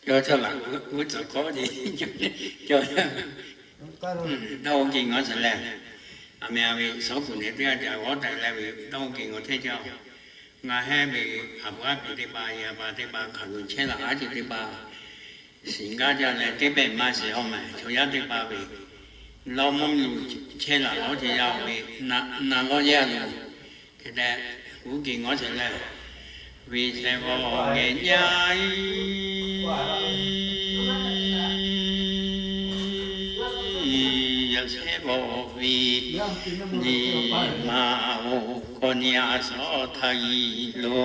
Cawˇ caˇ laˬ, g'uˇ tcuhˍ hkawˇ ce, cawˇ caˇ. Dawˇ oˇ ke ngaˬ hui lehˬ, aˬ meh a ve suhˉ kuˬ nehˬ teˇ g'aˇ ca g'awˇ tehꞈ leh ve, dawˇ oˇ ke ngaˬ hui hteˇ caˇ. Ngaˬ hehˉ ve aˬ pu aˉ piˍ teˇ hpaˍ, yaˇ paˍ teˇ hpaˍ, hk'aˬ g'uˬ chehˇ laˬ aˉ ceuˬ teˇ hpaˍ, shiˍ gaˇ jaˇ leh teˇ pehˍ maˇ shiˍ awˬ meh chaw yaˇ teˇ hpaˍ ve lawˇ mvuhˇ miˬ chehˇ laˬ lawˉ ceh yaˇ ve, na lawˉ yaˇ lo hk'e te, g'uˇ ke ngaˬ hui lehˬ, ve shehˍ vaw ngeh nyaˇ yaˇ shehˍ vaw ve, nyi ma oˬ hkawˇ nyi a shaw htaˇ yi lo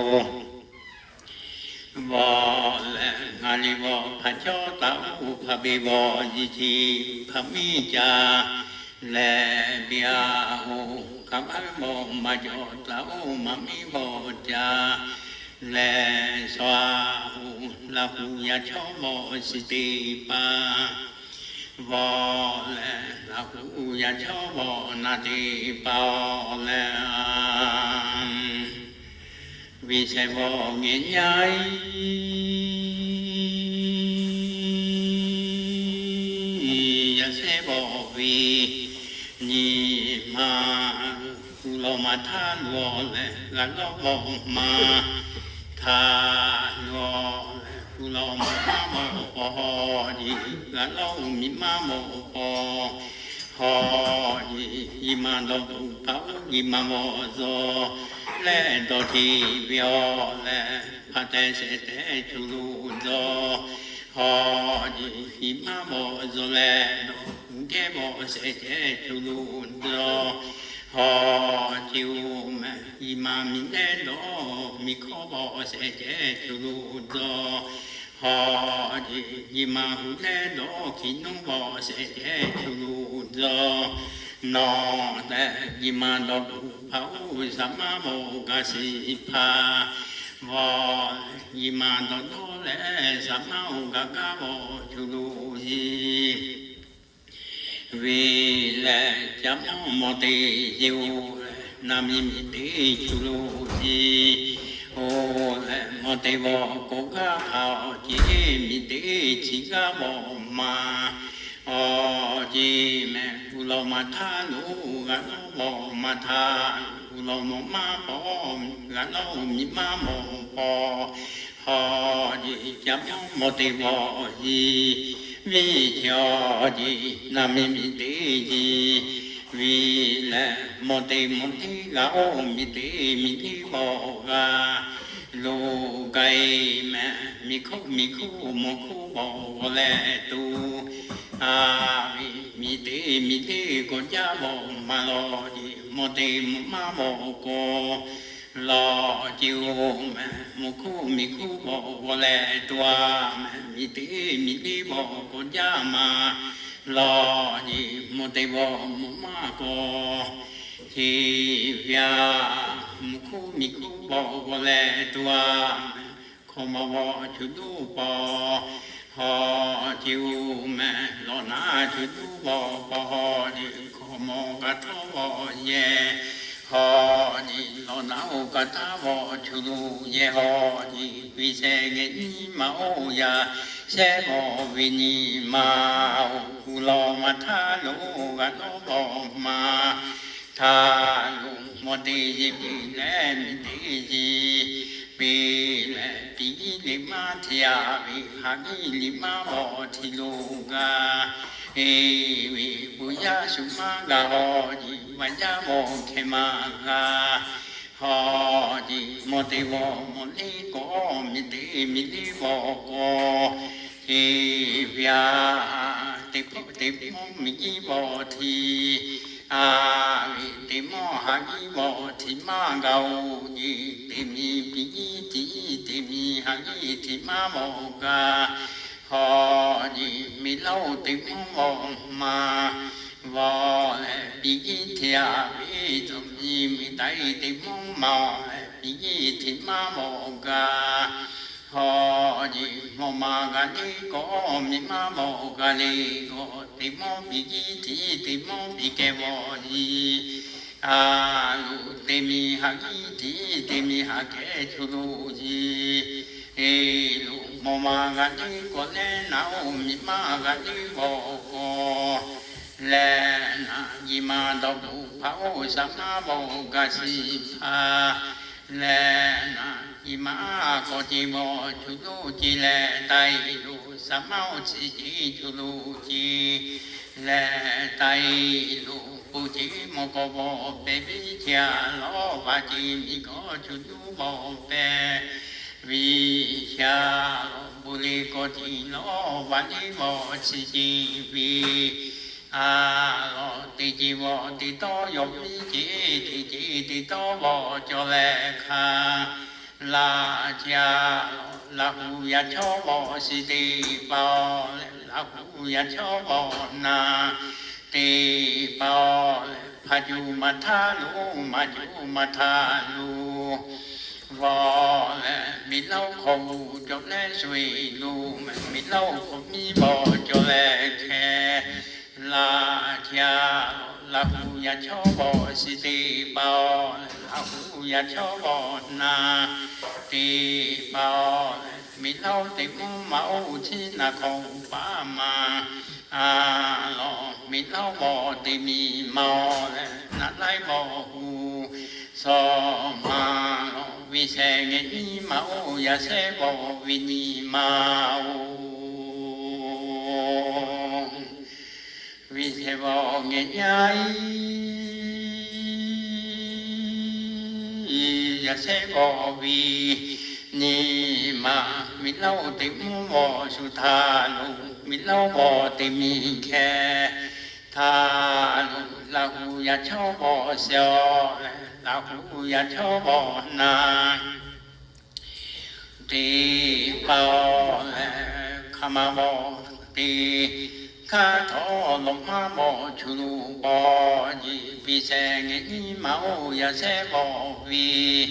vaw leh, ngaˬ liꞈ vaw hpaꞈ cawˇ taˍ oˬ, hpaꞈ beˬ vaw yiˇ chi hpaꞈ miˇ ca leh, beˬ a oˬ, hk'aˬ maˇ vaw maˇ cawˬ taˍ oˬ, maꞈ miˇ vaw ca leh, sawˬ a oˬ, Laˇ huˍ yaˇ chawˇ vaw shiˍ teˇ hpaˍ vaw leh, Laˇ huˍ yaˇ chawˇ vaw naˬ teˇ hpaˍ leh, ve shehˍ vaw ngeh nyaˇ yaˇ shehˍ vaw ve, nyi ma oˬ, pu lawˬ maˇ htaˇ lo leh g'a lawˇ vaw maˇ htaˇ lo leh, pu lawˬ maˇ maˇ maˇ paw haw ce, g'a lawˇ oˬ miˬ maˇ maˇ paw haw ce, nyi ma dawˇ tuˬ hpaꞈ oˬ, nyi ma vaw zaw leh dawˇ ce ve aˬ leh, hpaꞈ tehˬ shehˍ tehˬ cuˬ lo dawˇ haw ce, miˬ maˇ vaw zaw leh dawˇ geh vaw shehˍ ceh cuˬ lo dawˇ haw ce oˬ meh, nyi ma miˬ leh dawˇ miˬ hkawˇ vaw shehˍ ceh cuˬ lo dawˇ haw ce, nyi ma huˍ leh dawˇ hkiˬ nuˇ vaw shehˍ ceh cuˬ lo dawˇ nawˬ tehꞈ, nyi ma dawˇ tuˬ hpaꞈ oˬ, saˍ maˇ vaw gaˬ shiˍ hpaˇ vaw, nyi ma dawˇ dawˇ leh saˍ maˇ oˬ gaˬ gaˇ vaw cuˬ lo yi ve leh, ca mawˇ mawˇ te ce oˬ leh, naˬ miˬ miˬ te cuˬ lo ce oˬ leh, mawˇ te vaw k'awꞈ gaˇ hpaˇ ce, miˬ te chi gaˇ vaw maˇ awˬ ce meh, pu lawˬ maˇ htaˇ lo g'a lawˇ vaw maˇ htaˇ, pu lawˬ maˇ maˇ paw, g'a lawˇ miˬ maˇ maˇ paw haw ce, ca mawˇ mawˇ te vaw yi ve ce awˬ ce, naˬ miˬ miˬ te ce ve leh, mawˇ te mawˇ te g'a oˬ, miˬ te miˬ te vaw g'a lo gaˬ meh, miˬ hkuˇ miˬ hkuˇ mawˇ hkuˇ vaw g'aw leh tuˬ a ve, miˬ te miˬ te k'awꞈ jaˇ vaw maˇ lawˬ ce, mawˇ te mawˇ maˇ vaw k'awꞈ lawˬ ce oˬ meh, mawˇ hkuˇ miˬ hkuˇ vaw g'aw leh tuˬ a meh, miˬ te miˬ te vaw k'awꞈ jaˇ maˇ lawˬ ce, mawˇ te vaw mawˇ maˇ k'awꞈ ce ve a, mawˇ hkuˇ miˬ hkuˇ vaw g'aw leh tuˬ a meh, hkaw maw vaw cuˬ duˇ paw haw ce oˬ meh, lawˬ naˉ cuˬ duˇ vaw paw haw ce, hkaw maw g'a htawˇ vaw yehˬ haw ce, lawˬ naˉ oˬ g'a htaˇ vaw cuˬ lo yehˬ haw ce, ve shehˍ ngeh nyi ma oˬ yaˇ shehˍ vaw ve nyi ma oˬ, pu lawˬ maˇ htaˇ lo g'a lawˇ vaw maˇ htaˇ lo, mawˇ te ce piˇ leh miˬ te ce piˇ leh, piˇ liꞈ maˇ hteˇ a ve, haˍ viˇ liꞈ maˇ vaw hteˇ lo g'a e ve, pu yaˇ shu maˇ g'a haw ce, vaꞈ yaˇ vaw hkeh maˇ g'a haw ce, mawˇ te vaw mawˇ liˇ k'awꞈ, miˬ te miˬ liˇ vaw k'awꞈ ce ve a, teˇ hpawˇ teˇ hpawˇ miˬ liˇ vaw hteˇ a ve, teˇ mawˇ haˍ viˇ vaw hteˇ maˇ g'a oˬ ce, teˇ miˬ piˇ liˇ hteˇ, teˇ miˬ haˍ viˇ hteˇ maˇ vaw g'a haw ce, miˬ laˇ oˬ teˇ mawˇ vaw maˇ vaw leh piˇ liˇ hteˇ a ve, tawˇ miˬ miˬ taiˇ teˇ mawˇ maˇ leh piˇ liˇ hteˇ maˇ vaw g'a haw ce, mawˇ maˇ g'a liˇ k'awꞈ miˬ maˇ vaw g'a le k'awꞈ, teˇ mawˇ piˇ liˇ hteˇ, teˇ mawˇ piˇ keh vaw ce a lo, teˇ miˬ haˍ viˇ hteˇ, teˇ miˬ haˍ keh cuˬ lo ce Te lo maw ma g'a teˇ kawꞈ leh naˬ oˇ miˬ ma g'a teˇ vawˬ kawꞈ leh naˬ, nyi ma dawˇ hpu hpaˍ oˇ saˍ maˇ vawˬ gaˬ shiˍ hpaˍ leh naˬ, nyi ma kawꞈ ce vawˬ cuˬ loˇ ce leh, taiˍ lo saˍ maˇ oˇ chi ce cuˬ loˇ ce leh, taiˍ lo po ce maw kawꞈ vawˬ pehˍ viˇ ce a lawˉ vaˬ ce miˬ kawꞈ cuˬ loˇ vawˬ pehˍ viˇ ce a lawˉ, bon le kawꞈ ce lawˉ vaˬ le vawˬ chi ce ve a lawˉ, teˇ ce vawˬ teˇ tawˇ yawˬ viˇ ce, teˇ ce teˇ tawˇ vawˬ cawˬ leh hk'a laˬ ce a lawˉ, Laˇ hu yaꞈ chawˇ vawˬ shiˍ teˇ hpaˍ leh, Laˇ hu yaꞈ chawˇ vawˬ naˍ teˇ hpaˍ leh, hpaˍ cuˬ maˍ htaˇ lo, maˍ cuˬ maˍ htaˇ lo vawˬ leh, miˬ laˇ oˇ hk'aw lo cawˬ leh sho e lo, miˬ laˇ oˇ hk'aw miˇ vawˬ cawˬ leh hkeh laˬ ce a lawˉ, Laˇ hu yaꞈ chawˇ vawˬ shiˍ teˇ hpaˍ leh, Laˇ hu yaꞈ chawˇ vawˬ naˍ teˇ hpaˍ leh, miˬ laˇ oˇ teˇ mvuhˇ ma oˇ chi naˬ hk'aw paˍ maˍ a lawˉ, miˬ laˇ oˇ vawˬ teˇ miˬ ma leh, naˍ laiˉ vawˬ hu shawˍ ma lawˉ, viˇ shehˍ ngehˬ nyiˇ ma oˇ yaꞈ shehˉ vawˬ viˇ nyiˇ ma oˬ, viˇ shehˍ vawˬ ngehˬ nyiˇ yaꞈ shehˉ vawˬ viˇ nyiˇ ma, miˬ laˇ oˇ teˇ mvuhˇ vawˬ shu htaˇ lo, miˬ laˇ oˇ vawˬ teˇ miˬ hkeh htaˇ lo, Laˇ hu yaꞈ chawˇ vawˬ shehˍ leh, Laˇ hu yaꞈ chawˇ vawˬ naˍ teˇ hpaˍ leh, hk'aˬ ma vawˬ teˇ hkaˇ htawˇ lawꞈ maˇ vawˬ cuˬ lo paw ce, viˇ shehˍ ngehˬ nyiˇ ma oˇ yaꞈ shehˉ vawˬ viˇ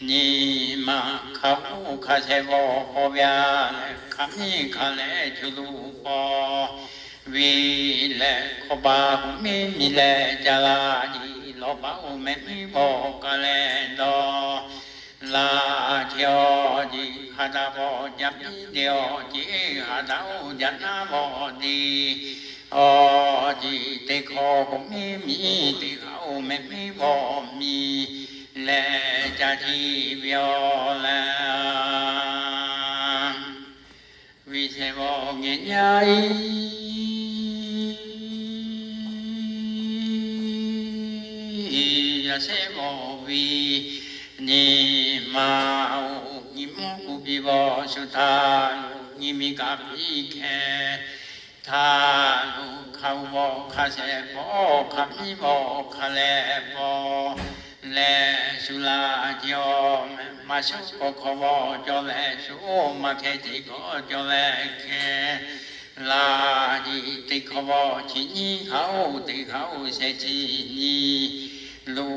nyiˇ ma, hk'aˬ oˇ hk'aˬ shehˍ vawˬ paw ve a leh, hk'aˬ miˇ hk'aˬ leh cuˬ lo paw ve leh, hk'aw ba hoꞈ miˇ miˬ leh ca la ce, lawˬ ba oˇ mehˍ miˇ vawˬ ka leh dawˇ laˇ ce a ce, ha daꞈ vawˬ jaꞈ miˇ de a ce, ha daꞈ oˇ jaꞈ naˉ vawˬ de a ce, teˇ hk'aw hoꞈ miˇ miˬ, teˇ hk'aˇ oˇ mehˍ miˇ vawˬ miˬ leh ca ce ve a leh, viˇ shehˍ vawˬ ngehˬ nyiˇ yaꞈ shehˉ vawˬ viˇ nyiˇ ma oˬ, nyi mvuhˇ kuˬ piˇ vawˬ shu htaˇ lo, nyi miˬ kaꞈ piˇ hkeh htaˇ lo, hk'aˬ oˇ vawˬ hk'aˬ shehˍ paw, hk'aˬ miˇ vawˬ hk'aˬ leh paw leh shu laˇ ce a, maˇ shuˉ k'awꞈ hk'awꞈ vawˬ cawˬ leh shu, maˇ hkeh ce k'awꞈ cawˬ leh hkeh laˇ ce, teˇ hk'awꞈ vawˬ chi nyiˇ hk'aˇ oˬ, teˇ hk'aˇ oˬ shehˍ chi nyiˇ lo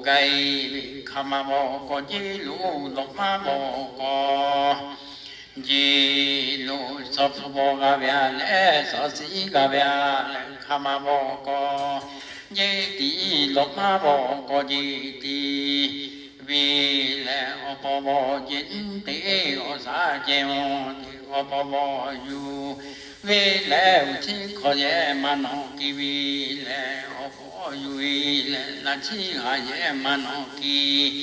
ga e ve, hk'aˬ ma vawˬ kawꞈ ce lo, lawꞈ maˇ vawˬ kawꞈ ce lo, saw hpu vawˬ g'a ve a leh, saw shiˉ g'a ve a leh, hk'aˬ ma vawˬ kawꞈ ce tiˉ, lawꞈ maˇ vawˬ kawꞈ ce tiˉ ve leh, awˬ paw vawˬ ce nyiˇ teˇ, awˬ shaˉ ce awˬ teˇ, awˬ paw vawˬ yuˬ ve leh, uˉ chiˉ hk'aw yehˬ maˇ nawˬ kiˇ ve leh, awˬ paw yuˬ ve leh, laꞈ chiˉ haꞈ yehˬ maˇ nawˬ kiˇ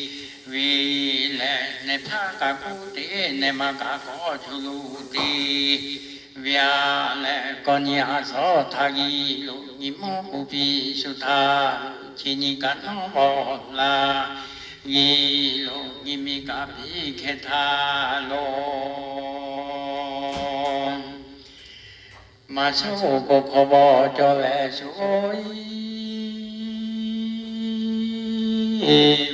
ve leh, nehˬ hpaˇ kaꞈ kuˉ teˇ, nehˬ ma kaꞈ kawꞈ cuˬ lo teˇ ve a leh, kawˇ nyi a shawˉ htaˇ geh lo, nyi mvuhˇ kuˬ piˇ shu htaˇ, chi nyi kaꞈ nawˉ vawˬ laˇ geh lo, nyi miˬ kaꞈ piˇ hkeh htaˇ lo, maˇ shuˉ k'awꞈ hk'awꞈ vawˬ cawˬ leh shu,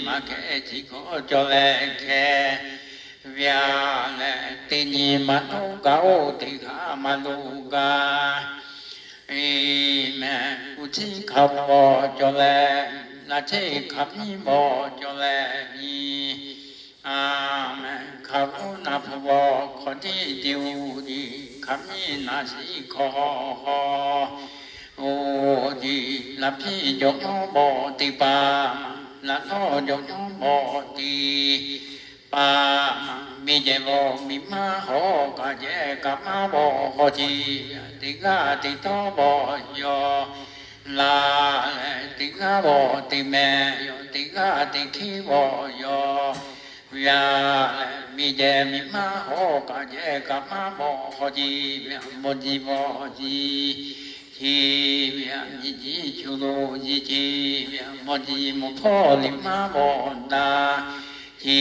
maˇ hkeh ce k'awꞈ cawˬ leh hkeh ve a leh, teˇ nyi maˇ loˍ gaˇ oˬ, teˇ hk'aˇ maˇ loˍ gaˇ e mehˍ. Uˉ chiˉ hk'a vawˬ cawˬ leh, laꞈ chiˉ hk'aˬ miˇ vawˬ cawˬ leh nyi a mehˍ. Hk'a g'uˇ naˬ hpu vawˬ hk'awꞈ tiˉ te oˬ ce, hk'aˬ miˇ naˬ shiˍ hk'aw hawˬ oˬ ce, laꞈ hpiˇ jawꞈ nawˉ vawˬ teˇ hpaˍ, laꞈ nawˉ jawꞈ nawˉ vawˬ teˇ hpaˍ, Miˬ jehˬ vawˬ miˬ maˇ hawˉ, kaꞈ jehˬ kaꞈ maˇ vawˬ hawˉ ce. Teˇ g'aˇ teˇ tawˇ vawˬ yaw la leh, teˇ g'aˇ vawˬ teˇ meh yaw, teˇ g'aˇ teˇ hkiˉ vawˬ yaw ve a leh, miˬ jehˬ miˬ maˇ hawˉ, kaꞈ jehˬ kaꞈ maˇ vawˬ hawˉ ce ve a, mawˬ ji vawˬ ji ce ve a, miˬ ji chu lo ji ce ve a, mawˬ ji mawˬ hpawˇ liꞈ maˇ vawˬ daꞈ ce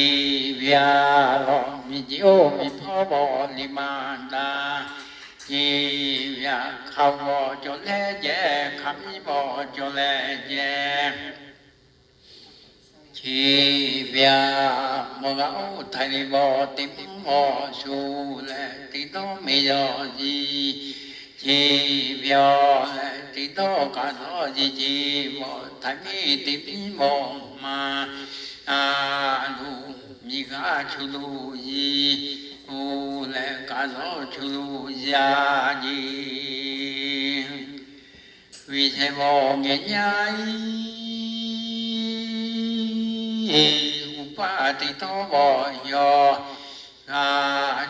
ve a lawˬ, miˬ ji oˇ miˬ hpawˇ vawˬ liꞈ maˇ daꞈ ce ve a, hk'aw vawˬ cawˬ leh jehˬ, hk'aˬ miˇ vawˬ cawˬ leh jehˬ ce ve a, mawˬ g'a oˇ htaiˍ ve vawˬ teˇ mvuhˇ vawˬ shu leh, teˇ dawˇ miˬ yaw ji ce ve a leh, teˇ dawˇ kaꞈ dawˇ ji ce vawˬ, htaiˍ miˇ teˇ miˇ vawˬ ma a loˬ, miˬ g'aˇ chu lo ji oˬ leh, kaꞈ dawˇ chu lo ya ji. Viˬ shehˍ vawˬ ngehˬ nyaˇ iˉ, uˍ paˇ teˇ tawˇ vawˬ yaw a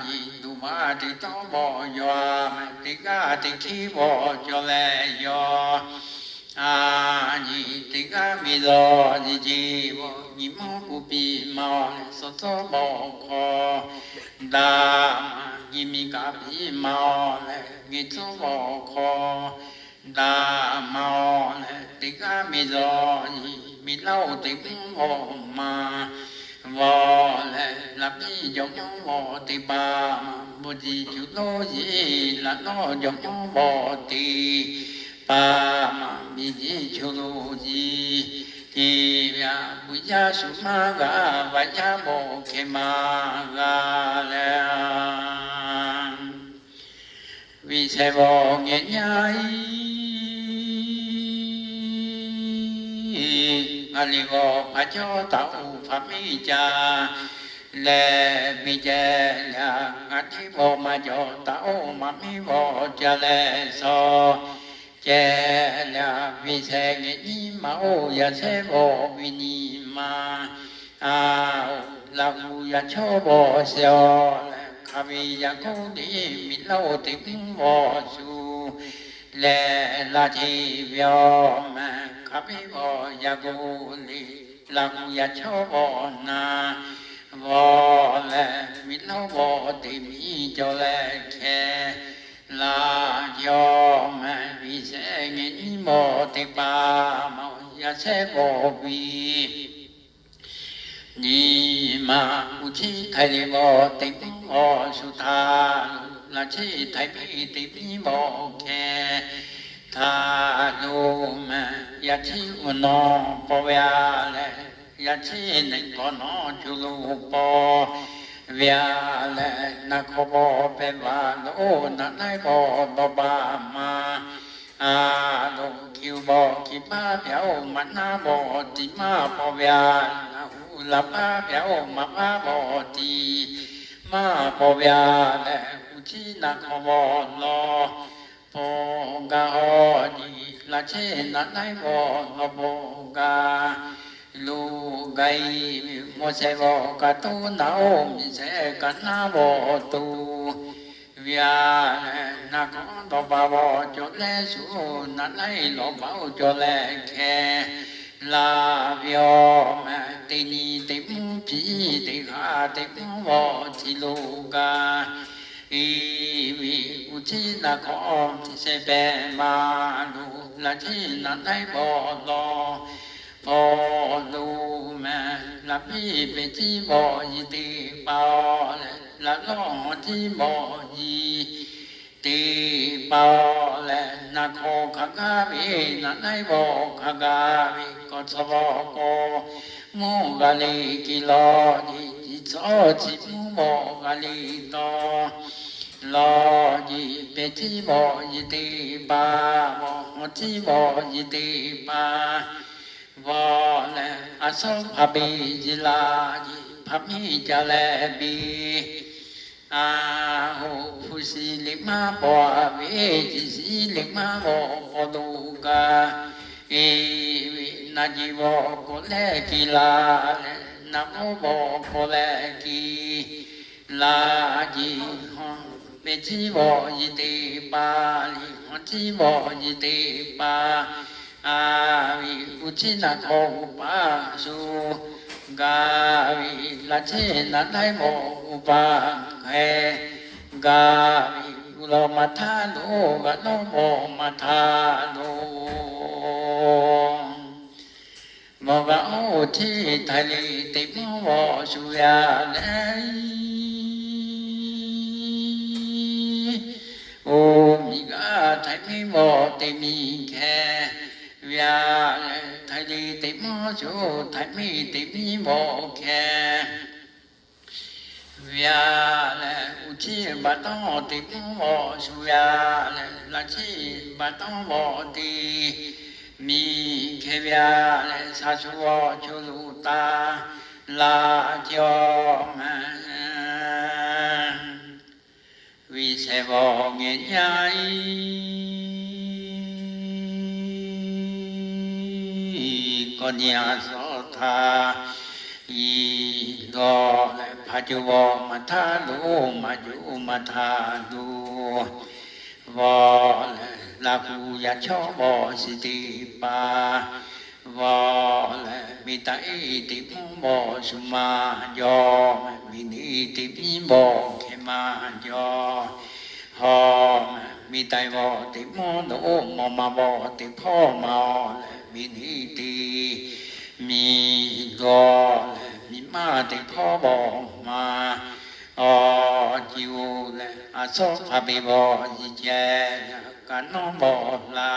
nyi, duˬ maˇ teˇ tawˇ vawˬ yaw a, teˇ g'aˇ teˇ hkiˉ vawˬ cawˬ leh yaw a nyi, teˇ g'aˇ miˬ lawˬ nyi ce vawˬ, nyi mawˇ pu piˇ ma leh, suh tawˇ vawˬ hk'aw daꞈ ma, nyi miˬ kaꞈ piˇ ma leh, nyi tawˇ vawˬ hk'aw daꞈ ma leh, teˇ g'aˇ miˬ lawˬ nyi, miˬ laˇ oˬ teˇ mvuhˇ vawˬ ma vawˬ leh, laꞈ piˇ jawꞈ mawˇ vawˬ teˇ hpaˍ ma, mawˬ ji cuˬ lawˇ yeˬ laꞈ nawˇ jawꞈ mawˇ vawˬ teˇ hpaˍ ma, miˬ ji chu lo ji ce ve a, puˬ yaˇ shu maˇ g'a, vaꞈ yaˇ mawˬ hkeh maˇ g'a leh, viˬ shehˍ vawˬ ngehˬ nyaˇ iˉ, ngaˬ liꞈ vawˬ hpaˍ cawˇ taˍ oˬ hpaˍ miˇ ca leh, miˬ jehˬ leh ngaˬ hteˇ vawˬ maˇ cawˬ taˍ oˬ maˇ miˇ vawˬ ca leh shaw ceh leh, viˬ shehˍ ngehˬ nyiˇ ma oˬ, yaꞈ shehˉ vawˬ viˬ nyi ma a oˬ, Laˇ huˍ yaꞈ chawˇ vawˬ shehˍ aˬ leh, hk'aˬ ve yaꞈ k'oˆ le, miˬ laˇ oˬ teˇ mvuhˇ vawˬ shu leh laˇ ce ve aˬ meh, hk'aˬ ve vawˬ yaꞈ k'oˆ le, Laˇ huˍ yaꞈ chawˇ vawˬ na vawˬ leh, miˬ laˇ oˬ vawˬ teˇ miˬ cawˬ leh hkeh laˇ ce aˬ meh, viˬ shehˍ ngehˬ nyiˇ vawˬ teˇ hpaˍ ma, yaꞈ shehˉ vawˬ viˬ nyi ma, uˉ chiˉ htaiˍ le vawˬ teˇ mvuhˇ vawˬ shu htaˇ, laꞈ chiˉ htaiˍ miˇ teˇ miˇ vawˬ hkeh htaˇ lo meh, yaꞈ chiˉ uˉ nawˬ paw ve a leh, yaꞈ chiˉ neꞈ k'awꞈ nawˬ cuˬ lo paw ve a leh, naˍ hk'aw vawˬ pehˬ vaˬ lo naˍ laiˉ vawˬ dawˇ baˬ ma a loˬ, hkiˬ vawˬ hkiˬ paˇ pyaꞈ oˬ maꞈ naˉ vawˬ tiꞈ maˇ paw ve a, laˇ huˍ laˇ paˇ pyaꞈ oˬ maꞈ paˇ vawˬ tiꞈ maˇ paw ve a leh, uˉ chiˉ naˍ hk'aw vawˬ lawˬ paw gaˇ aˬ nyi, laꞈ chiˉ naˍ laiˉ vawˬ lawˬ paw gaˇ lo gaˇ iˉ, mawˬ shehˍ vawˬ kaꞈ toˇ naˍ oˬ, miˬ shehˍ kaꞈ naˉ vawˬ toˇ ve a leh, naˍ hk'aw dawˇ baˬ vawˬ cawˬ leh shu, naˍ laiˉ lawˬ baˬ oˬ cawˬ leh hkeh laˇ ve aˬ meh, teˇ nyi teˇ mvuhˇ hpiˇ, teˇ g'aˇ teˇ mvuhˇ vawˬ htiꞈ lo gaˇ iˉ ve, uˉ chiˉ naˍ hk'aw htiꞈ sheh pehˍ ma lo, laꞈ chiˉ naˍ laiˉ vawˬ lawˬ paw lo meh, laꞈ piˇ pehˬ ciˉ vawˬ yi teˇ hpaˍ leh, laꞈ lawˇ hawˉ ciˉ vawˬ yi teˇ hpaˍ leh, naˍ hk'aw hk'a gaˇ ve, naˍ laiˉ vawˬ hk'a gaˇ ve, kawˬ tcuh vawˬ k'o, mvuhˇ g'a le ke lawˬ nyi, ciˉ tcuh chi mvuhˇ vawˬ g'a le taw lawˬ nyi, pehˬ ciˉ vawˬ yi teˇ hpaˍ, vawˬ hawˉ ciˉ vawˬ yi teˇ hpaˍ vawˬ leh, a suˉ hpaˍ beˬ yeˬ laˇ nyi, hpaˍ miˇ ca leh beˬ a hoꞈ, hpu shi liꞈ maˇ paw ve, ciˉ shi liꞈ maˇ vawˬ paw lo gaˇ iˉ ve, naˍ ji vawˬ k'o leh ke laˇ leh, naˍ mawˇ vawˬ k'o leh ke Laꞈ jiˬ hawˉ ve ciˉ vawˆ yiˍ teˇ hpaˍ, liꞈ hawˉ ciˉ vawˆ yiˍ teˇ hpaˍ, a ve uˉ ciˉ naˆ hkawˇ uˉ paˍ shu, gaˬ ve laꞈ ciˉ naˆ laiˉ vawˆ uˉ paˍ hk'e, gaˬ ve uˉ lawˬ maˍ htaˇ loˍ g'aꞈ nawˉ vawˆ maˍ htaˇ loˍ. Mawˬ g'a oˇ ciˉ htaiˍ le teꞈ mvuhˇ vawˆ shu yaˇ leh, oˇ miˬ g'aˇ htaiˍ miˉ vawˆ teꞈ miˬ hkeh ve yaˇ leh, htaiˍ le teꞈ mvuhˇ shu htaiˍ miˉ teꞈ miˉ vawˆ hkeh ve yaˇ leh, uˉ ciˉ baˬ tawˆ teꞈ mvuhˇ vawˆ shu yaˇ leh, laꞈ ciˉ baˬ tawˆ vawˆ teꞈ miˬ hkeh ve yaˇ leh, shaˍ shu vawˆ co loꞈ taˍ laˇ cawˬ ma. Viˬ shehˍ vawˬ ngehˬ nyi a iˉ, kawˇ nyi a suhˍ htaˇ iˉ gawˬ leh, hpaˍ co vawˬ maˍ htaˇ loˍ, maˍ co maˍ htaˇ loˍ vawˬ leh, laꞈ kuˬ yaꞈ chawˇ vawˬ shiˍ teˇ hpaˍ vawˬ leh, miˬ taˍ iˉ teꞈ mvuhˇ vawˆ shu maˇ jaw, miˬ niˆ teꞈ miˉ vawˆ hkeh maˇ jaw. Hawˬ miˬ taiˍ vawˬ teꞈ mvuhˇ loꞈ, mawˬ ma vawˬ teꞈ hpawˇ maˇ leh, miˬ niˆ teꞈ miˬ gawˬ leh, miˬ maˇ teꞈ hpawˇ vawˬ maˇ awˬ ci oˬ leh, a sawˉ hk'a peꞈ vawˬ yiˍ ceh leh, kaꞈ nawˉ vawˬ la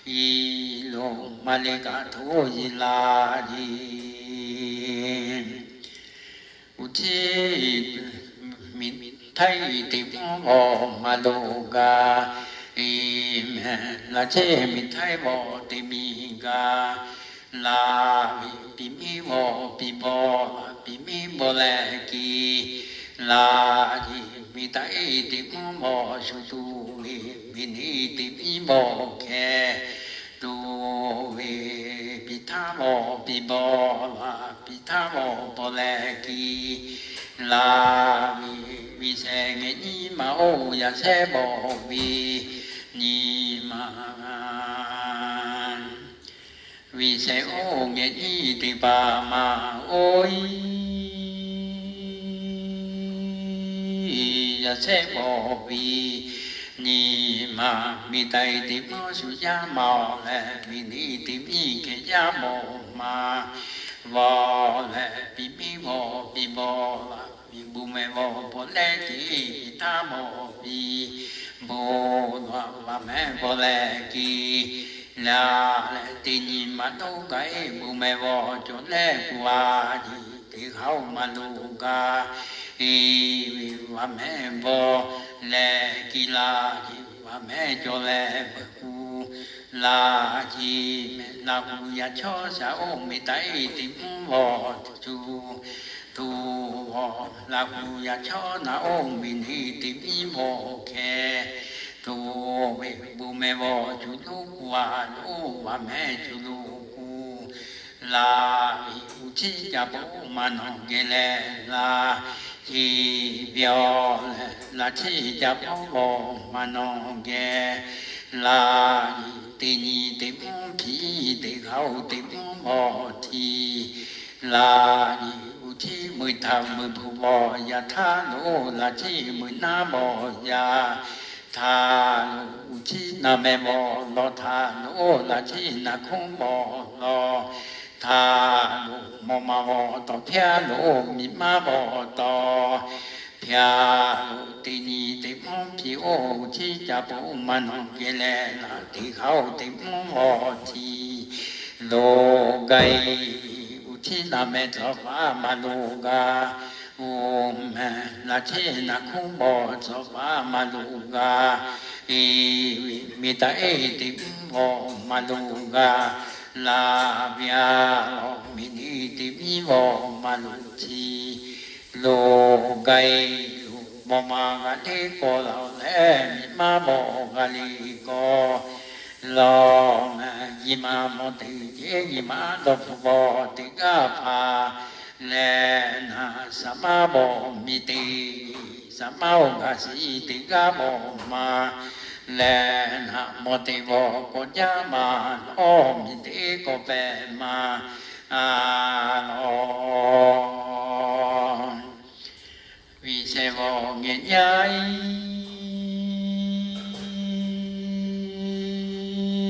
iˉ loˍ, maˇ le kaꞈ htoꞈ yiˍ la yiˍ. Uˉ ciˉ miˬ htaiˇ teꞈ mvuhˇ vawˬ maˇ loˍ gaˇ, iˉ mehˍ laꞈ ciˉ miˬ htaiˇ vawˬ teꞈ miˬ gaˇ. Laˇ ve piˍ miˉ vawˬ piˍ bawˬ, piˍ miˉ bawˬ leh kiˇ laˇ yiˍ, miˬ taˍ iˉ teꞈ mvuhˇ vawˬ shu tuˬ ve, miˬ niˆ teꞈ miˉ vawˬ hkeh tuˬ ve, piˍ htaˇ vawˬ piˍ bawˬ laˇ, piˍ htaˇ vawˬ bawˬ leh kiˇ laˇ ve, viˬ shehˍ ngehˬ nyi ma oˇ yaꞈ shehˉ vawˬ ve nyi ma. Viˬ shehˍ oˇ ngehˬ nyi teˇ hpaˍ maˇ oˇ iˉ, yaꞈ shehˉ vawˬ ve nyi ma. Miˬ taiˍ teꞈ mvuhˇ shu yaˇ maˇ leh, miˬ niˆ teꞈ miˉ hkeh yaˇ vawˬ maˇ vawˬ leh, piˍ miˉ vawˬ piˍ bawˬ laˇ, miˬ bon mehˍ vawˬ bawˬ leh kiˇ, piˍ htaˇ vawˬ piˍ bon laˇ, vaꞈ mehˍ bawˬ leh kiˇ laˇ leh, teˇ nyi ma toˉ kaꞈ iˉ bon mehˍ vawˬ cawˬ leh kuˬ a yiˍ, teˇ g'aˇ oˇ maˇ loˍ gaˇ. Iˉ ve vaꞈ mehˍ bawˬ leh kiˇ laˇ yiˍ, vaꞈ mehˍ cawˬ leh kuˬ laˇ yiˍ mehˍ. Laꞈ kuˬ yaꞈ chawˇ shaˍ oˇ miˬ taiˍ iˉ teꞈ mvuhˇ vawˬ tuˬ, tuˬ vawˬ laꞈ kuˬ yaꞈ chawˇ naˍ oˇ miˬ niˆ teꞈ miˉ vawˬ hkeh tuˬ ve, bon mehˍ vawˬ cuˬ loˉ kuˬ a loˍ, vaꞈ mehˍ cuˬ loˍ kuˬ laˇ ve, uˉ ciˉ ca paw maˇ nawˬ geh leh laˇ ceˇ ve yoˬ leh, laꞈ ciˉ ca paw vawˬ maˇ nawˬ geh laˇ yiˍ, teˇ nyi teꞈ mvuhˇ hpiˍ, teˇ g'aˇ oˇ teꞈ mvuhˇ vawˬ htiˇ laˇ yiˍ. Uˉ ciˉ mui htaꞈ mui bvuhꞈ vawˬ yaꞈ htaˇ loˍ, laꞈ ciˉ mui naˉ vawˬ yaꞈ htaˇ loˍ, uˉ ciˉ naˬ mehˍ vawˬ lawˬ htaˇ loˍ, laꞈ ciˉ naˬ hkunˉ vawˬ lawˬ htaˇ loˍ, mawˬ ma vawˬ tawˍ hpiˇ a loˍ, miˬ maˇ vawˬ tawˍ hpiˇ a loˍ, teˇ nyi teꞈ mvuhˇ hpiˍ oˇ uˉ ciˉ ca paw maˇ nawˬ geh leh laˇ, teˇ g'aˇ oˇ teꞈ mvuhˇ vawˬ htiˇ loˍ gaˇ iˉ, uˉ ciˉ naˬ mehˍ tcuh paˍ maˇ loˍ gaˇ, oˇ mehˍ laꞈ ciˉ naˬ hkunˉ vawˬ tcuh paˍ maˇ loˍ gaˇ iˉ, miˬ taiˍ iˉ teꞈ mvuhˇ vawˬ maˇ loˍ gaˇ laˇ ve a loˍ, miˬ niˆ teꞈ miˉ vawˬ maˇ loˍ htiˇ loˍ gaˇ iˉ, mawˬ ma g'a teˇ kawˆ laˬ leh, miˬ maˇ vawˬ g'a le kawˆ laˬ mehˍ. Nyi ma mawˬ teˇ ceuˬ nyi ma dawˇ hpfuhˆ vawˬ teˇ g'aˇ hpaˍ leh naˬ, saˍ maˇ vawˬ miˬ teꞈ, saˍ maˇ oˇ gaˬ shiˍ teꞈ g'aˇ vawˬ ma leh naˬ, mawˬ teꞈ vawˬ k'awꞈ jaˇ ma, awˬ miˬ teˇ k'awꞈ pehˍ ma, a, lawˬ. Viꞈ shehˍ vawˬ ngehˬ nyaˇ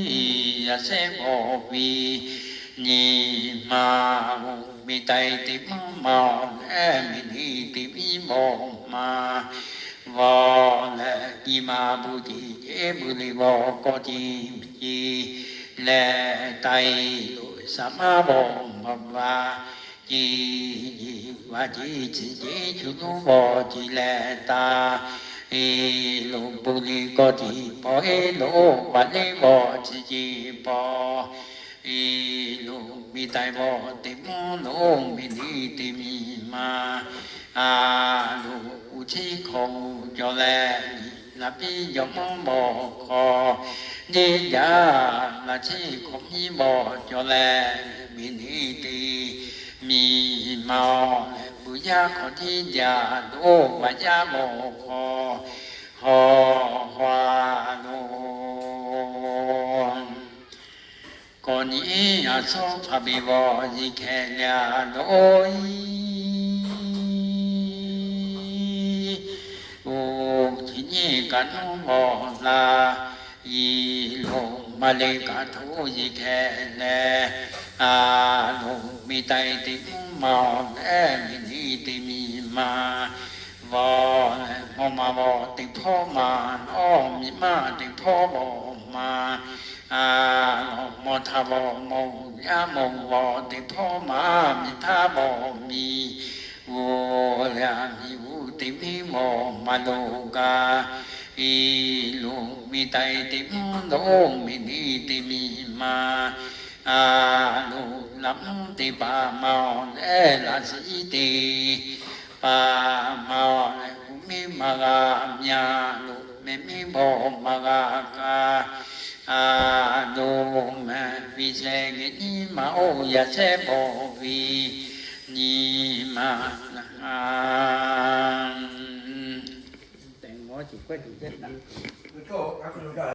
iˉ, yaꞈ shehˉ vawˬ viꞈ nyi ma, miˬ taiˍ teꞈ mvuhˇ ma, leh miˬ niˆ teꞈ miˉ vawˬ ma, vawˬ leh nyi ma bu ceˬ, ceˉ bu le vawˬ kawˆ ceˬ, ceˬ leh taiˍ lo saˍ maˇ vawˬ ma va, ceˬ, vaꞈ ceˬ chi ceˉ chu nuˇ vawˬ ceˬ leh taˍ, e, lo bu le kawˆ ceˬ paw, e, lo vaꞈ le vawˬ chi ceˬ paw, e, lo miˬ taiˍ vawˬ teꞈ mvuhˇ lo miˬ niˆ teꞈ miˬ ma, a, lo uˉ chiˉ hk'aw cawˬ leh, laꞈ piˉ jawꞈ mvuhˇ vawˬ hk'aw, neˇ jaˇ laꞈ chiˉ hk'awꞈ miˉ vawˬ cawˬ leh, miˬ niˆ teꞈ miˬ ma, leh buˬ yaˇ hk'aw tiˉ jaˇ lo vaꞈ yaˇ vawˬ hk'aw, haw, haw lo kawꞈ nyi a shawˉ hpaˍ ve vawˬ yiˬ hkeh leh lo iˉ, oˇ chi nyiˇ kaꞈ nuˇ vawˬ la, iˉ lo maˇ le kaꞈ htoꞈ yiˬ hkeh leh, a, lo miˬ taiˍ teꞈ mvuhˇ ma, leh miˬ niˆ teꞈ miˬ ma, vawˬ leh mawˬ ma vawˬ teꞈ hpawˇ ma, awˬ miˬ maˇ teꞈ hpawˇ vawˬ ma, a, mawˬ htaˇ vawˬ mawˬ yaˇ mawˬ vawˬ teꞈ hpawˇ ma, miˬ htaˇ vawˬ miˬ, oˇ leh miˬ uˉ teꞈ miˉ vawˬ ma lo kaꞈ, iˉ lo miˬ taiˍ teꞈ mvuhˇ lo miˬ niˆ teꞈ miˬ ma, a, lo laꞈ mvuhˇ teˇ paˍ ma, leh laꞈ shiˍ teˇ paˍ ma, leh uˉ miˉ maˇ g'a myaꞈ lo mehˬ miˉ vawˬ maˇ g'a kaꞈ, a, lo mehˬ viꞈ shehˍ ngehˬ nyi ma, oˇ yaꞈ shehˉ vawˬ viꞈ nyi ma, a,